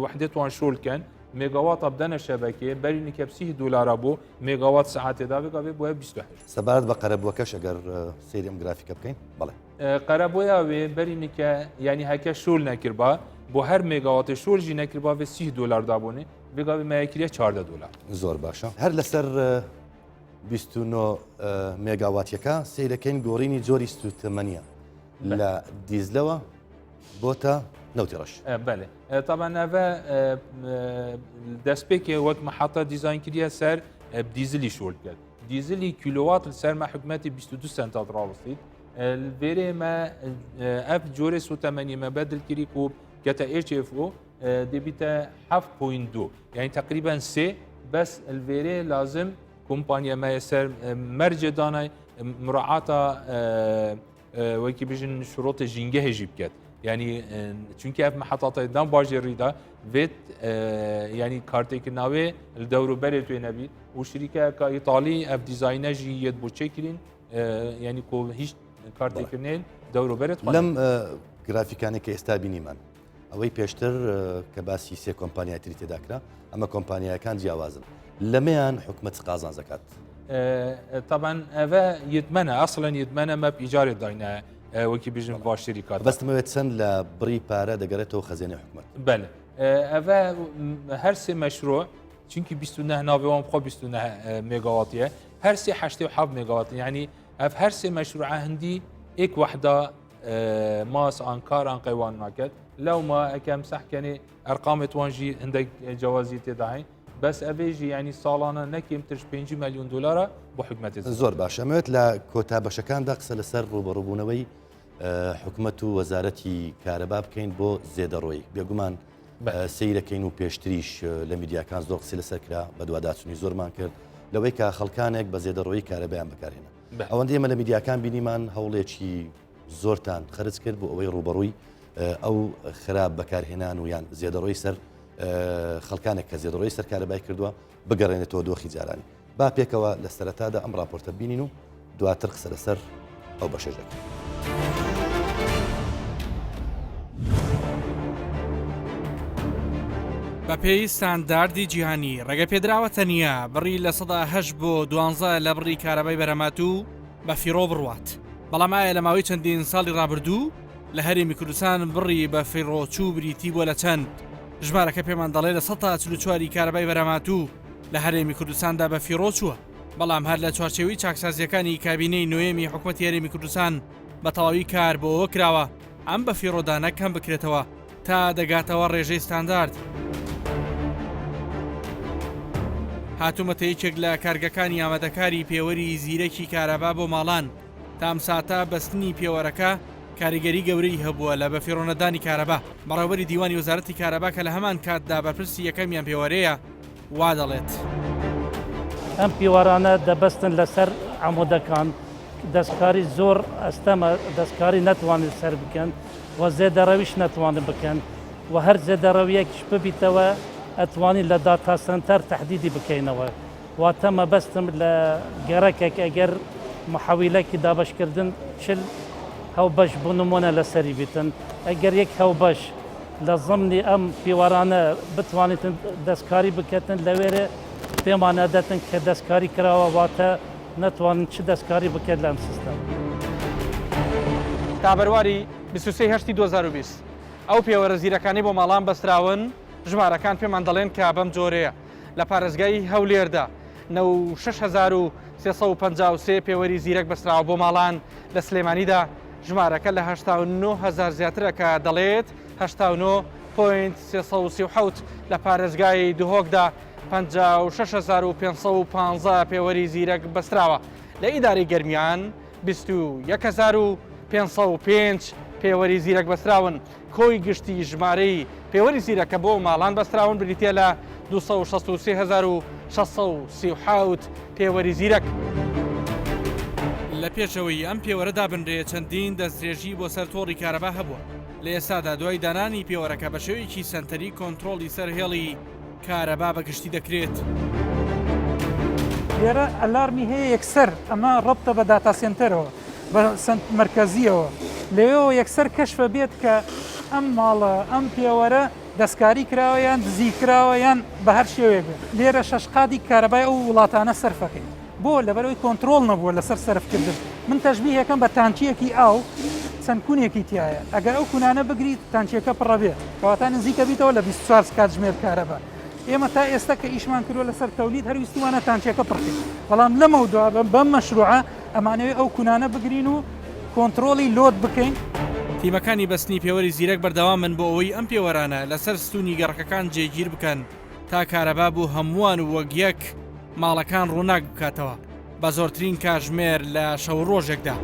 وحدێت وان شۆلکەن مێگاواتە بدەنە شەبەکێ بەری نکە 30 دلارە بوو مێگاوات سعاتێدا بگاێ بۆە 28 سەبارەت بە قەرەبووەکەش ئەگەر سەیری ئەم گرافیکە بکەین بەڵێ قەرەبوویا وێ بەری نکە یعنی هەکە شۆل نەکردبا بۆ هەر مێگاواتێ شۆل ژی نەکردبا وێ 30 دلار دابوونێ بگاوی مایکریە 14 دلار زۆر باشە هەر لەسەر 29 مێگاواتیەکە سەیرەکەین گۆڕینی جۆری سووتەمەنیە لە دیزلەوە. بۆتە نەوتی ڕەش. بەلێ تەبعەن ئەڤە دەستپێکێ وەک مەحەتە دیزاین کریە سەر دیزلی شۆل کرد دیزلی کیلووات سەر مە حکومەتی 22 سنتا ڕاوەستیت لێرێ مە ئەف جۆرێ سوتەمەنی مە بەدل کری کو کەتە HFO دەبیتە 7.2 یعنی تقریبا سێ بەس الڤێرێ لازم کۆمپانیا مە سەر مەرجێ دانای مراعاتا وەکی بژن شروط ژینگەهێ ژی بکات یعنی چونکە ئەف محەتاتە دام باژێڕیدا بێت یعنی کارتێکردناوێ دەور و بەرێ توێ نەبیت و شریکەکە ئیتالی ئەف دیزاینە ژی یەت بۆ چێکرین یعنی کۆ هیچ کارتێکردنێن دەور و بەرێت لەم گرافیکانێک کە ئێستا بینیمان ئەوەی پێشتر کە باسی سێ کۆمپانیای تری تێدا کرا ئەمە کۆمپانیایەکان جیاوازن لەمەیان حکومەت قازانج دەکات. طبعا ئەvە یتمەنە ئەسڵەن یتمەنە مەب ئیجارێ داینە وەکی بژن باشتری کات بەستمەوێت چەند لە بڕی پارە دەگەڕێتەوە خەزێنەی حکومەت بەلێ ئەvە هەر سێ مەشروع چونکی 29 ناوێ وان بخۆ 29 مێگاواتیە هەر سێ 87 مێگاوات یعنی ئەف هەر سێ مەشروع هەندی ئێک وحدا ماس ئان کار ئان قەیوان ناکەت لەوما ئەکەم سەحکەنێ ئەرقامێت وان ژی هەندێک جیاوازی تێدا هەین بەس ئەvê ژی ینی ساڵانە نەکەمترش 5 میلیۆن دلارە بۆ حکومەتی زۆر باش ئەمەوێت لە کۆتا بەشەکاندا قسە لەسەر ڕوبەڕوبوونەوەی حکومەت و وەزارەتی کارەبا بکەین بۆ زێدەڕۆی بێگومان سیرەکەین و پێشتریش لە میدیاکان زۆر قسە لەسەر کرا بەدواداچوونی زۆرمان کرد لەوەی کە خەڵکانێک بە زێدەڕۆیی کارەبایان بەکارهێنا ئەوەندەی ئێمە لە میدیاکان بینیمان هەوڵێکی زۆرتان خەرج کرد بۆ ئەوەی ڕوبەڕووی ئەو خراپ بەکارهێنان و یان زێدەڕۆی سەر خەڵکانێک کە زێدەڕۆی سەر کارەبای کردووە بگەڕێنێتەوە دۆخی جارانی با پێکەوە لە سەرەتادا ئەم راپۆرتە بینین و دواتر قسە لەسەر ئەو بەشەش دەکەین. بەپێی ستانداردی جیهانی ڕێگەپێدراوە تەنیا بڕی 8% بۆ 12 لە بڕی کارەبای بەرهەمهاتوو بە فیڕۆ بڕوات، بەڵام ئایا لە ماوەی چەندین ساڵی ڕابردوو لە هەرێمی کوردستان بڕی بە فیڕۆچوو بریتی بووە لە چەند؟ ژمارەکە پێمان دەڵێ 44% ی کارەبای بەرهەمهاتوو لە هەرێمی کوردستاندا بە فیڕۆ چووە، بەڵام هەر لە چوارچێوەی چاکسازییەکانی کابینەی نۆیەمی حکومەتی هەرێمی کوردستان بە تەواوی کار بۆ ئەوە کراوە ئەم بەفیڕۆدانە کەم بکرێتەوە تا دەگاتەوە ڕێژەی ستاندارد. هاتوومەتە یەکێک لە کارگەکانی ئامادەکاری پێوەری زیرەکی کارەبا بۆ ماڵان، تا ئەم ساتە بەستنی پێوەرەکە کاریگەری گەورەی هەبووە لە بەفیڕۆنەدانی کارەبا. بەڕێوەبەری دیوانی وەزارەتی کارەبا کە لە هەمان کاتدا بەرپرسی یەکەمیان پێوەرەیە وا دەڵێت. ئەم پێوەرانە دەبەستن لەسەر عەمودەکان، دەستکاری زۆر ئەستەمە دەستکاری نەتوانن سەر بکەن و زێدەڕەویش نەتوانن بکەن و هەر زێدەڕەویەکیش ببیتەوە ئەتوانین لە داتا سەنتەر تەحدیدی بکەینەوە واتە مەبەستم لە گەڕەکێک ئەگەر محەویلەکی دابەشکردن 40 هەوبەش بۆ نمونە لەسەری بیتن ئەگەر یەک هەوبەش لە زمنی ئەم پیوارانە بتوانیتن دەستکاری بکەتن لەوێرێ پێمان ئەدەتن کە دەستکاری کراوە واتە نەتوانن چ دەستکاری بکەن لەم سیستەم. تا بەرواری 23 هەشتی 2020 ئەو پێوەرە زیرەکانەی بۆ ماڵان بەستراون ژمارەکان پێمان دەڵێن کە بەم جۆرەیە لە پارێزگای هەولێردا 96353 پێوەری زیرەک بەستراوە بۆ ماڵان لە سلێمانیدا ژمارەکە لە 89 هەزار زیاترە کە دەڵێت 89.337 لە پارێزگای دهۆکدا 56515 پێوەری زیرەک بەستراوە لە ئیدارەی گەرمیان 21505 پێوەری زیرەک بەستراون کۆی گشتی ژمارەی پێوەری زیرەک کە بۆ ماڵان بەستراون بریتیە لە 263637 پێوەری زیرەک. لە پێشەوەی ئەم پێوەرە دابنرێ چەندین دەستدرێژی بۆ سەر تۆڕی کارەبا هەبووە، لە ئێستادا دوای دانانی پێوەرەکە بە شێوەیەکی سەنتەری کۆنترۆڵی سەر هێڵی کارەبا بە گشتی دەکرێت. لێرە ئەلارمی هەیە یەکسەر ئەمە ڕەبتە بە داتا سێنتەرەوە بە سەنت مەرکەزیەوە لەوێوە یەکسەر کەشفە بێت کە ئەم ماڵە ئەم پێوەرە دەستکاری کراوە یان دزی کراوە یان بە هەر شێوەیەک بێت لێرە شەش قادی کارەبای ئەو وڵاتانە سەرفەکەین بۆ لەبەرئەوەی کۆنترۆڵ نەبووە لەسەر سەرفکردن من تەشبیهەکەم بە تانکیەکی ئاو چەند کونێکی تایە ئەگەر ئەو کونانە بگریت تانکیەکە پڕەبێ کەواتە نزیکە بیتەوە لە 24 کاتژمێر کارەبا ئێمە تا ئێستا کە ئیشمان کردوە لەسەر تەولید هەر ویستومانە تانکیەکە پڕکەین بەڵام لەمەودوا بەم مەشروعە ئەمانەوێ ئەو کونانە بگرین و کۆنترۆڵی load بکەین. تیمەکانی بەستنی پێوەری زیرەک بەردەوامن بۆ ئەوەی ئەم پێوەرانە لەسەر ستوونی گەڕەکەکان جێگیر بکەن تا کارەبا بۆ هەمووان و وەک یەک ماڵەکان ڕووناک بکاتەوە بە زۆرترین کاژمێر لە شەو ڕۆژێکدا.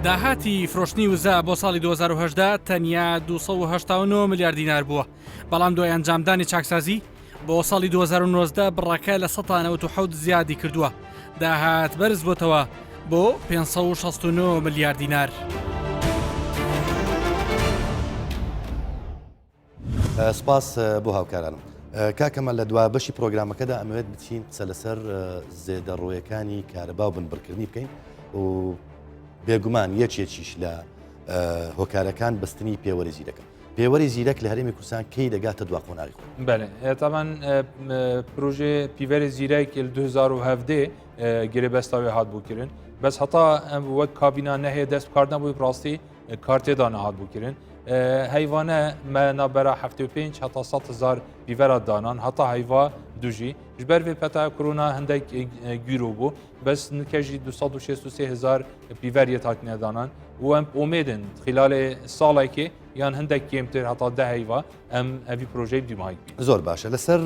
داهاتی فرۆشتنی وزە بۆ ساڵی 2018 تەنیا 289 ملیار دینار بووە، بەڵام دوای ئەنجامدانی چاکسازی بۆ ساڵی 2019 بڕەکە لە 97 زیادی کردووە، داهات بەرز بۆتەوە بۆ 569 ملیار دینار. سپاس بۆ هاوکارانم. کاک کەمال لە دوا بەشی پرۆگرامەکەدا ئەمەوێت بچین قسە لەسەر زێدەڕۆیەکانی کارەبا و بنبڕکردنی بکەین و بێگومان یەکێکیش لە هۆکارەکان بەستنی پێوەری زیرەکە. پێوەری زیرەک لە هەرێمی کوردستان کەی دەگاتە دوا قۆناغی خۆی؟ بەێ تاوان پروژێ پیڤەری زیرەک 2017 گرێبەستاوێ هات بوو کردن بەس هەتا وەک کابینا نەهەیە دەست کار نەبووی ڕاستی کار تێدا نەهات بوو کردن هەیوانە مە نابەرا 75 هەتا 100 هزار پیڤەرا دانان هەتا هەیوا دوژی ji ber vê petaya korona hindek gîro bû bes nikejî 263 هزار pîver yê hatine danan û em omêdin xilalê salekê یان هەندێک کێمتر هەتا دە هەیڤا ئەم ئەوی پرۆژەی دیمایک زۆر باشە لەسەر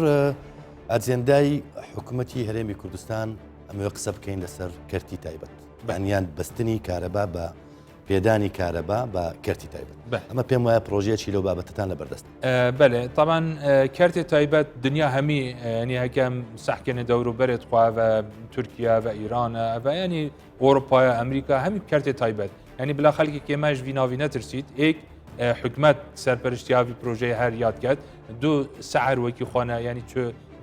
ئەجێندای حکوومەتی هەرێمی کوردستان ئەمەوێ قسە بکەین لەسەر کەرتی تایبەت بەنیان بەستنی کارەبا بە پێدانی کارەبا بە کەرتی تایبەت ئەمە پێم وایە پرۆژەیەکی لەو بابەتتان لە بەردەست بەێ تاوان کەرتی تایبەت دنیا هەمی ینی هەکەم سەحکەنە دەوروبەرێت خوا تورکیا و ئیرانە و ینی ئۆروپایە ئەمریکا هەمی کەرتی تایبەت ینی بلا خەلکی کێمەش ڤی ناوی نەترسیت ئێک حکومت سەرپەرشتیاوی پرۆژەی هەر یاد کرد دوو سعر وەکی خوانە ینی چ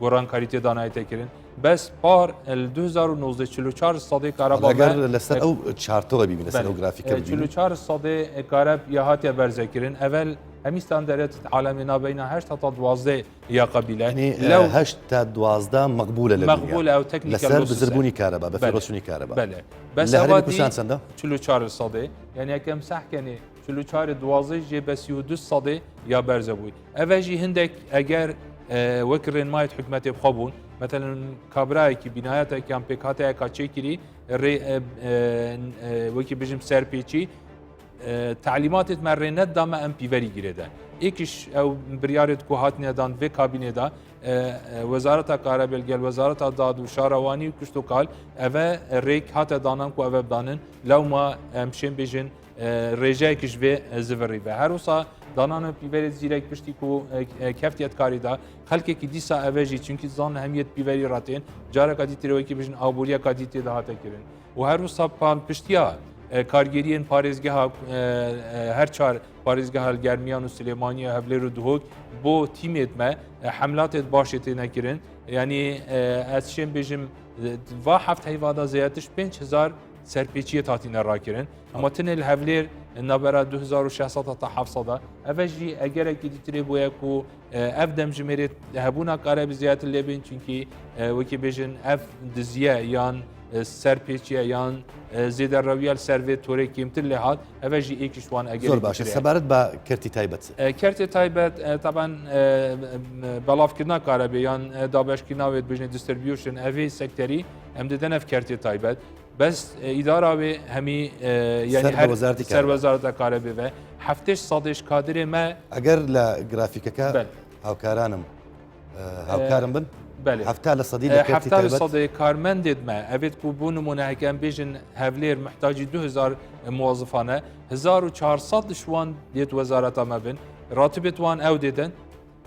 گۆڕانکاری تێدانایتەکردن بەس پار 2019 44 سەدەی کارەبا ئەگەر لەسەر ئەو چارتەوە ببینە لەسەر ئەو گرافیکە ببینین. 44 سەدەی کارەب یا هاتیە بەرزەکردن ئەول هەمی ستاندەرێت عالەمی نابینە 8 تا 12 یا قبیلە یعنی لەو 8 تا 12 مەقبولە لە دنیا مەقبولە ئەو تەکنیکە لەسەر بزربوونی کارەبا بە فیڕۆچوونی کارەبا بەلێ بەس لە هەرێمی کوردستان چەندە؟ 44 سەدەی یعنی یەکەم سەحکەنێ 44 12 ژێ بە 32 سەدەی یا بەرزە بووی ئەڤە ژی هندێک ئەگەر وەک ڕێنمایت حکومەتێ بخۆ بوون مەتەلەن کابرایەکی بینایەتێک یان پێکهاتەیەکا چێکری ڕێ وەکی بژم سەرپێچی تعلیماتت مە ڕێنەت دامە ئەم پیڤەری گرێدە یەکیش ئەو بریارێت کو هاتنێدان vê kabînêda وەزارەتا کارەبێل گەل وەزارەتا داد و شارەوانی و کشت و کال ئەvە ڕێک هاتە دانان کو ئەvە بدانن لەوما ئەم شێن بێژن ڕێژەیەکیش vê zivirî be. Her wisa danana pîverê zîrek piştî ku keftiyet karî da xelkekî dîsa eve jî çunkî dizan hemiyet pîverî re tên careka dî tê wekî bijin aboriyeka dî tê de hate kirin û her wisa palpiştiya kargeriyên parêzgeha her çar parêzgeha li Germiyan û Silêmaniye Hevlêr û Duhok bo tîmêt me hemlatê başê têne kirin yanî ez şêm bêjim va heft heyva da zêdetir 5000 serpêçiyê hatîne rakirin. Ema tenê li Hevlêr navbera 2600 heta 700 e. Ev jî egerekî dîtirê bûye ku ev demjimêrê hebûna kare bi zêdetir lê bin çunkî wekî bêjin ev diziye yan serpêçiye yan zêderewiya li ser vê torê kêmtir lê hat ev jî êkî ji wan egerê Zor baş e. dîtirê ye. Sebaret ba kertî taybet. Kertê taybet taban belavkirina karebê yan dabeşkirina wê dibêjin distribution evê sekterî em didin ev kertê taybet. Bes îdara wê hemî yanî her ser wezareta karebê ve heftêş sadêş kadirê me ئەگەر لە گرافیکەکە هاوکارانم هاوکارم بن هەفتا لە سەدی لە هەفتا لە سەدی کارمەندێت me ئەvێت ku بۆ نمونە هەکە em bêjin Hevlêr mihtacî 2000 موظفانە 1400 شوان دێت وەزارەتا me bin ratibêt wan ew dêdin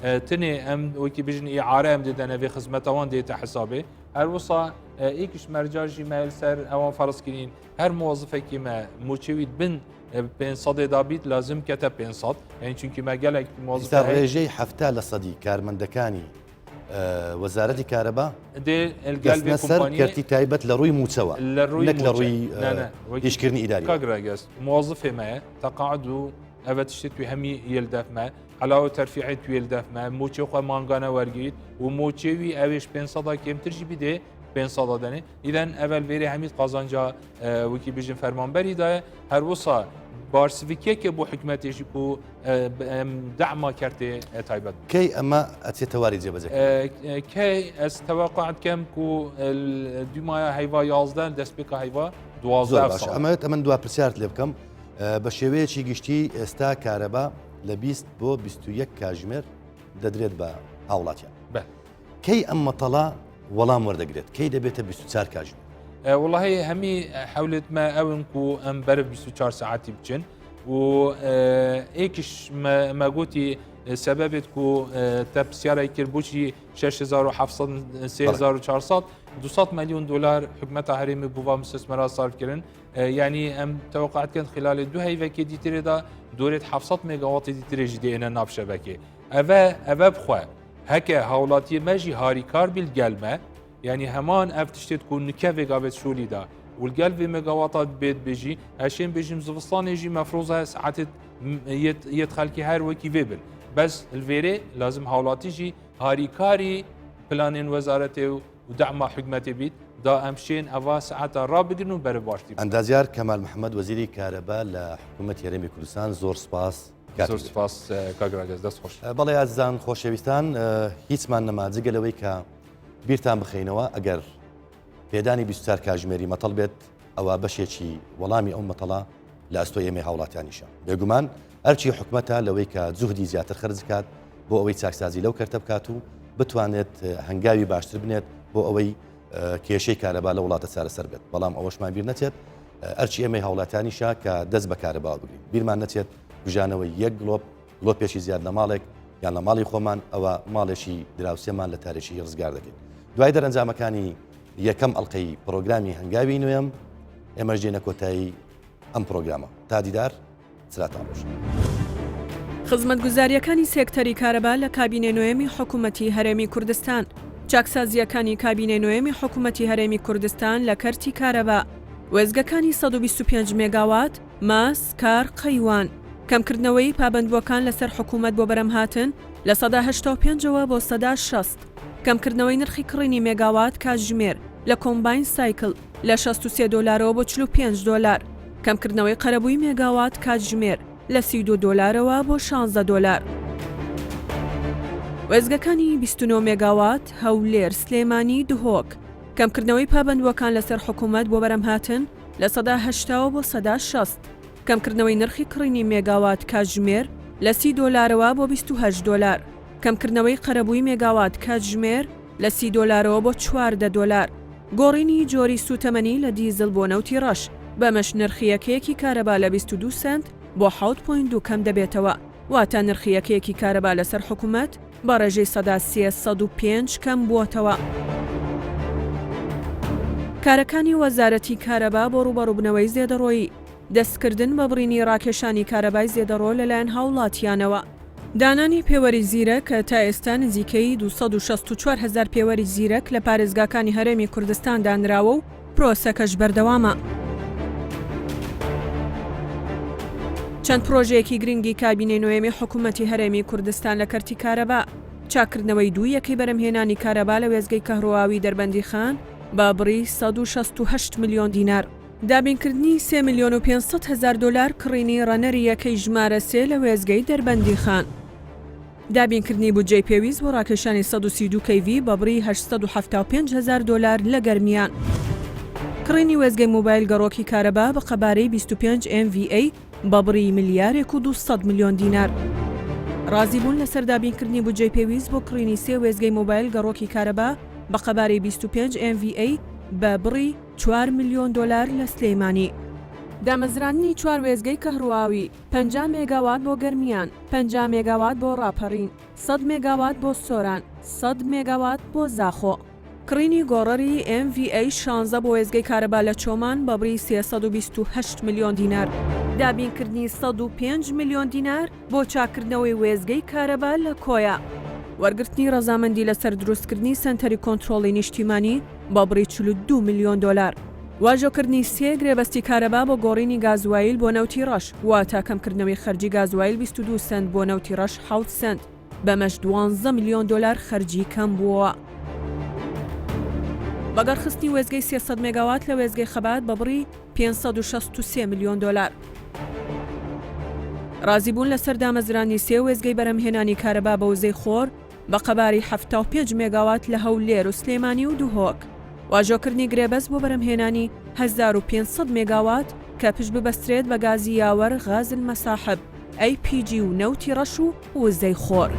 tenê em wekî bijin îare em dêdin evê xizmeta wan dête hesabê Her wisa êkiş merca jî me li ser ewan ferz kirîn her muwezifekî me mûçê wî di bin 500 da bît lazim kete 500 yani çünkü me gelek muwezif ئیستا ڕێژەی 70 لە سەدی کارمەندەکانی وەزارەتی کارەبا دێ دەستنە سەر کەرتی تایبەت لە ڕووی مووچەوە لە ڕووی نەک لە ڕووی ئیشکردنی ئیداری کاک ڕێگەز موظفێ me تەقاعد و ئەvە تشتێ توی هەمی یەل دەف me علاوە تەرفیعێ توی یەل دەف me مووچێ خۆ مانگانە وەرگیت و مووچێوی ئەوێش 500 کێمتر ژی بیدێ 500 دەنێ ئیدەن ئەڤەل vêrê hemî qazanca wekî bijin fermanberî daye her wisa. بارسڤکیەکێ بۆ حکومەتێ ژی کو دەعما کەرتێ تایبەت. کەی ئەمە ئەچێتە واری جێبەجێ کردن؟ کەی ئەز تەوەقع دکەم کو دومایە هەیڤا 11 دەستپێکا هەیڤا 12 زۆر باشە ئەمەوێت ئەمن دوا پرسیارت لێ بکەم بە شێوەیەکی گشتی ئێستا کارەبا لە 20 بۆ 21 کاژمێر دەدرێت بە هاوڵاتیان کەی ئەم مەتەڵە وەڵام وەردەگرێت کەی دەبێتە 24 کاژمێر؟ وەڵاهی هەمی حەولێت مە ئەون کو ئەم بەرە 24 ساعتی بچن و ئێکیش مەگوتی سەبەبێت کو تە پرسیارای کرد بۆچی 6700 3400 200 میلیۆن دلار حکومەتە هەرێمی بووە مستثمرا صرف کردن یعنی ئەم تەوەقعات کەن خلال دو هەیڤەکێ دیترێدا دورێت 700 مێگاواتی دیترێژی دێنە ناو شەبەکێ ئەvە ئەvە بخوە هەکە هاوڵاتیە مەژی هاریکار بیل گەلمە یعنی هەمان ئەف تشتێت کو نکە ڤێگاڤێت شولی دا ولگەل ڤێ مێگاواتا بێت بێژی ئەشێن بێژیم زڤستانێ ژی مەفروزە سعاتێت یەت خەلکی هەر وەکی ڤێ بن بەس الڤێرێ لازم هاوڵاتی ژی هاریکاری پلانێن وەزارەتێ و دەعما حکومەتێ بیت دا ئەم شێن ئەڤا سعاتە ڕابگرن و بەرە باشتی ئەندازیار کەمال محەممەد وەزیری کارەبا لە حکوومەتی هەرێمی کوردستان زۆر سپاس زۆر سپاس کاک ڕەگەز دەست خۆش. بەڵێ ئازیزان خۆشەویستان هیچمان نەما جگە لەوەی کە بیرتان بخەینەوە ئەگەر پێدانی 24 کاژمێری مەتەڵ بێت ئەوە بەشێکی وەڵامی ئەو مەتەڵە لە ئەستۆی ئێمەی هاوڵاتیانیشە بێگومان ئەرچی حکومەتە لەوەی کە جوهدی زیاتر خەرج بکات بۆ ئەوەی چاکسازی لەو کەرتە بکات و بتوانێت هەنگاوی باشتر بنێت بۆ ئەوەی کێشەی کارەبا لە وڵاتە چارەسەر بێت بەڵام ئەوەشمان بیر نەچێت ئەرچی ئێمەی هاوڵاتیانیشە کە دەست بە کارەباوە بگرین بیرمان نەچێت کوژانەوەی یەک گڵۆپ گڵۆپێکی زیاد لە ماڵێک یان لە ماڵی خۆمان ئەوە ماڵێکی دراوسێمان لە تارێکی ڕزگار دەکەین دوای دەرەنجامەکانی یەکەم ئەڵلقەی پرۆگرامی هەنگاوی نوێم ئێمەش دێنە کۆتایی ئەم پرۆگرامە تا دیدار چراتان ڕۆشن. خزمەتگوزارییەکانی سێکتەری کارەبا لە کابینەی نۆیەمی حکومەتی هەرێمی کوردستان چاکسازییەکانی کابینەی نۆیەمی حکومەتی هەرێمی کوردستان لە کەرتی کارەبا وێستگەکانی 125 مێگاوات ماس، کار، قەیوان. کەمکردنەوەی پابەندبووەکان لەسەر حکومەت بۆ بەرەمهاتن لە سەدا 85 ەوە بۆ سەدا 60. کەمکردنەوەی نرخی کڕینی مێگاوات کاتژمێر لە combined cycle لە 63 دۆلارەوە بۆ 45 دۆلار. کەمکردنەوەی قەرەبووی مێگاوات کاتژمێر لە 32 دۆلارەوە بۆ 16 دۆلار. وێستگەکانی 29 مێگاوات، هەولێر، سلێمانی، دهۆک. کەمکردنەوەی پابەندبووەکان لەسەر حکومەت بۆ بەرەمهاتن لە سەدا هەشتاوە بۆ سەدا 60. کەمکردنەوەی نرخی کڕینی مێگاوات کاتژمێر لە سی دۆلارەوە بۆ 28 دۆلار. کەمکردنەوەی قەرەبووی مێگاوات کاتژمێر لە سی دۆلارەوە بۆ 14 دۆلار. گۆڕینی جۆری سووتەمەنی لە دیزڵ بۆ نەوتی ڕەش، بەمەش نرخی یەکەیەکی کارەبا لە 22 سەنت بۆ حەوت point دوو کەم دەبێتەوە، واتە نرخی یەکەیەکی کارەبا لەسەر حکومەت بە ڕێژەی سەدا 305 کەم بووەتەوە. کارەکانی وەزارەتی کارەبا بۆ ڕووبەڕووبنەوەی زێدەڕۆیی، دەستکردن بە بڕینی ڕاکێشانی کارەبای زێدەڕۆ لەلایەن هاوڵاتیانەوە. دانانی پێوەری زیرەک کە تا ئێستا نزیکەی 264 هەزار پێوەری زیرەک لە پارێزگاکانی هەرێمی کوردستان دانراوە و پرۆسەکەش بەردەوامە. چەند پرۆژەیەکی گرنگی کابینەی نۆیەمی حکوومەتی هەرێمی کوردستان لە کەرتی کارەبا، چاککردنەوەی دوو یەکەی بەرهەمهێنانی کارەبا لە وێستگەی کەهرۆئاوی دەربەندیخان بە بڕی 168 ملیۆن دینار. دابینکردنی سێ ملیۆن و 500 هەزار دۆلار کڕینی runner ی یەکەی ژمارە سێ لە وێستگەی دەربەندیخان. دابینکردنی بودجەی پێویست بۆ ڕاکێشانی 132 کەی ڤی بە بڕی 875 هەزار دۆلار لە گەرمیان. کڕینی وێستگەی مۆبایل گەڕۆکی کارەبا بە قەبارەی 25 MVA بە بڕی ملیارێک و 200 ملیۆن دینار. ڕازیبوون لەسەر دابینکردنی بودجەی پێویست بۆ کڕینی سێ وێستگەی مۆبایل گەڕۆکی کارەبا بە قەبارەی 25 MVA بە بڕی چوار ملیۆن دۆلار لە سلێمانی. دامەزراندنی چوار وێستگەی کەهڕوئاوی، 50 مێگاوات بۆ گەرمیان، 50 مێگاوات بۆ ڕاپەڕین، سەد مێگاوات بۆ سۆران، سەد مێگاوات بۆ زاخۆ. کڕینی گۆڕەری MVA شانزە بۆ وێستگەی کارەبا لە چۆمان بە بڕی 328 ملیۆن دینار. دابینکردنی 105 ملیۆن دینار بۆ چاککردنەوەی وێستگەی کارەبا لە کۆیە. وەرگرتنی ڕەزامەندی لەسەر دروستکردنی سەنتەری کۆنترۆڵی نیشتیمانی بە بڕی 42 ملیۆن دۆلار. واژۆکردنی سێ گرێبەستی کارەبا بۆ گۆڕینی گازوایل بۆ نەوتی ڕەش، واتە کەمکردنەوەی خەرجی گازوایل 22 سەنت بۆ نەوتی ڕەش حەوت سەنت، بەمەش دوانزە ملیۆن دۆلار خەرجی کەمبووەوە. بەگەڕخستنی وێستگەی 300 مێگاوات لە وێستگەی خەبات بە بڕی 563 ملیۆن دۆلار. ڕازیبوون لەسەر دامەزراندنی سێ وێستگەی بەرهەمهێنانی کارەبا بە وزەی خۆر بە قەبارەی 75 مێگاوات لە هەولێر و سلێمانی و دهۆک. واژۆکردنی گرێبەست بۆ بەرهەمهێنانی 1500 مێگاوات کە پشت ببەسترێت بە گازی یاوەر، غاز المساحب، APG و نەوتی ڕەش و وزەی خۆر.